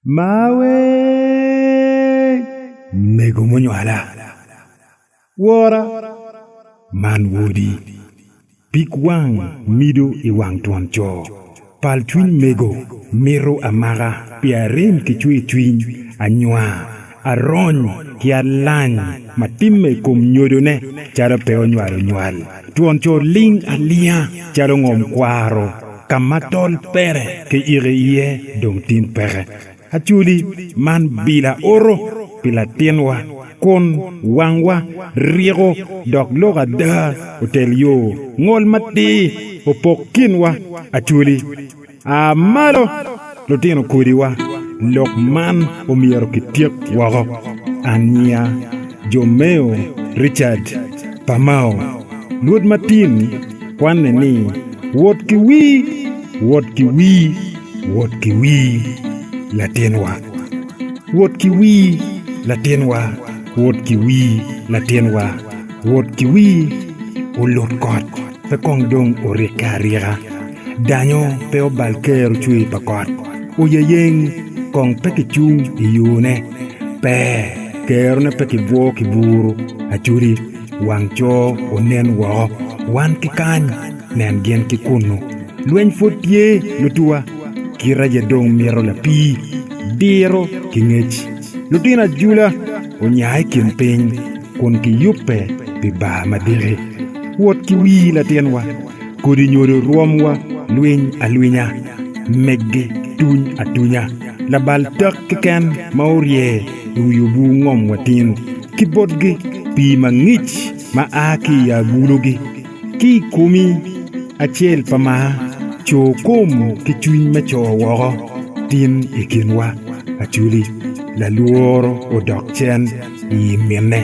Mawe mego munywala, wora, man wodi, pig wang mido i wang twon co, pal cwiny mego mito amaka pi arem ki cwercwiny, anywar, arony ki alany ma timme i kom nyodone calo pe onywalo nywal. Twon co ling alinga calo ngom kwaro ka ma tol pere kiyiko iye dong tin peke. Acholi man bila oro pi latinwa kun wangwa ryeko dok lok ada otel yo ngol matir opok kinwa. Acholi a malo lutino kodiwa lok man omyero kityek woko. An nyinga Jomeo Richard Pamao lwod matin kwanne ni wot ki wii wot ki wii wot ki wii latinwa wot ki wii latinwa wot ki wii latinwa wot ki wii olut kot pe kong dong orikke arika danyo pe obal kero cwer pa kot oyeyeng kong pe kicung i yone pe kerone pe kibwo ki buru acudi wang co onen woko wan ki kany nen gin ki kunnu lweny pwod tye lutuwa kite aye dong mito lapii diro ki ngec lutino ajula onya i kin piny kun kiyubbe pi bar madiki wot ki wii latinwa kodi nyodo rwomwa lwiny alwinya meggi tuny atunya labal tok keken ma orye i wi obur ngom wa tin ki botgi pii mangic ma a ki i agulugi ki i komi acel pa mar co kom ki cwiny me co woko tin i kinwa aculi lalworo odok cen i minne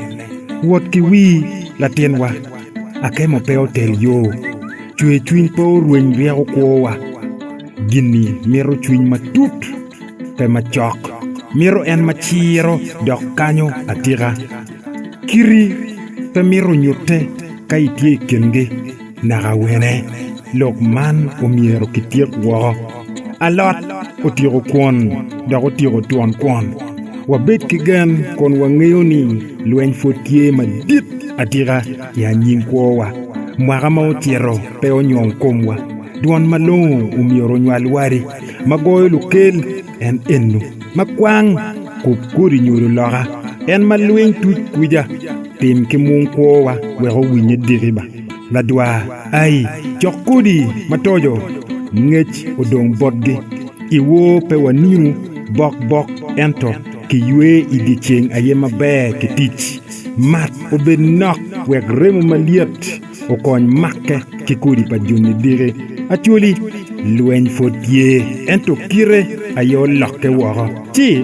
wot ki wii latinwa akemo pe otel yo cwer cwiny pe orweny ryeko kwowa gin-ni mito cwiny matut pe macok mito en ma ciro dok kanyo atika kiti pe mito nyutte ka itye i kingi naka wene lok man omyero kityek woko alot otyeko kwon dok otyeko twon kwon wabed ki gen kun wangeyo ni lweny pwod tye madit atika i anyim kwowa mwaka ma ocito pe onyong komwa dwon malongo omyero onywal wadi ma goyo lukel en eno ma kwang kub kodi nyodo loka en ma lwiny tuc kwija tim ki mung kwowa wek owinye diki ba ladwar ai cok kodi ma tojo ngec odong botgi i wor pe waninu bok bok ento kiywe i dyeceng aye maber ki tic mat obed nok wek remo malyet okony makke ki kodi pa joni diki. Acholi, lweny pwod tye, ento kite aye olokke woko. Ci,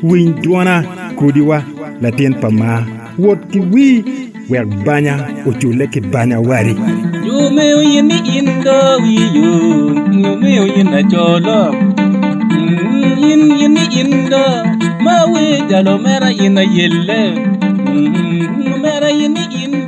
winy dwona, kodiwa, latin pa maa, wot ki wii wek banya oculle ki banya wadi. Nyo me in ni in do wi yo, nyo me in acolo. In in ni in do, ma we jalo mera in ayelle. Mera in ni in.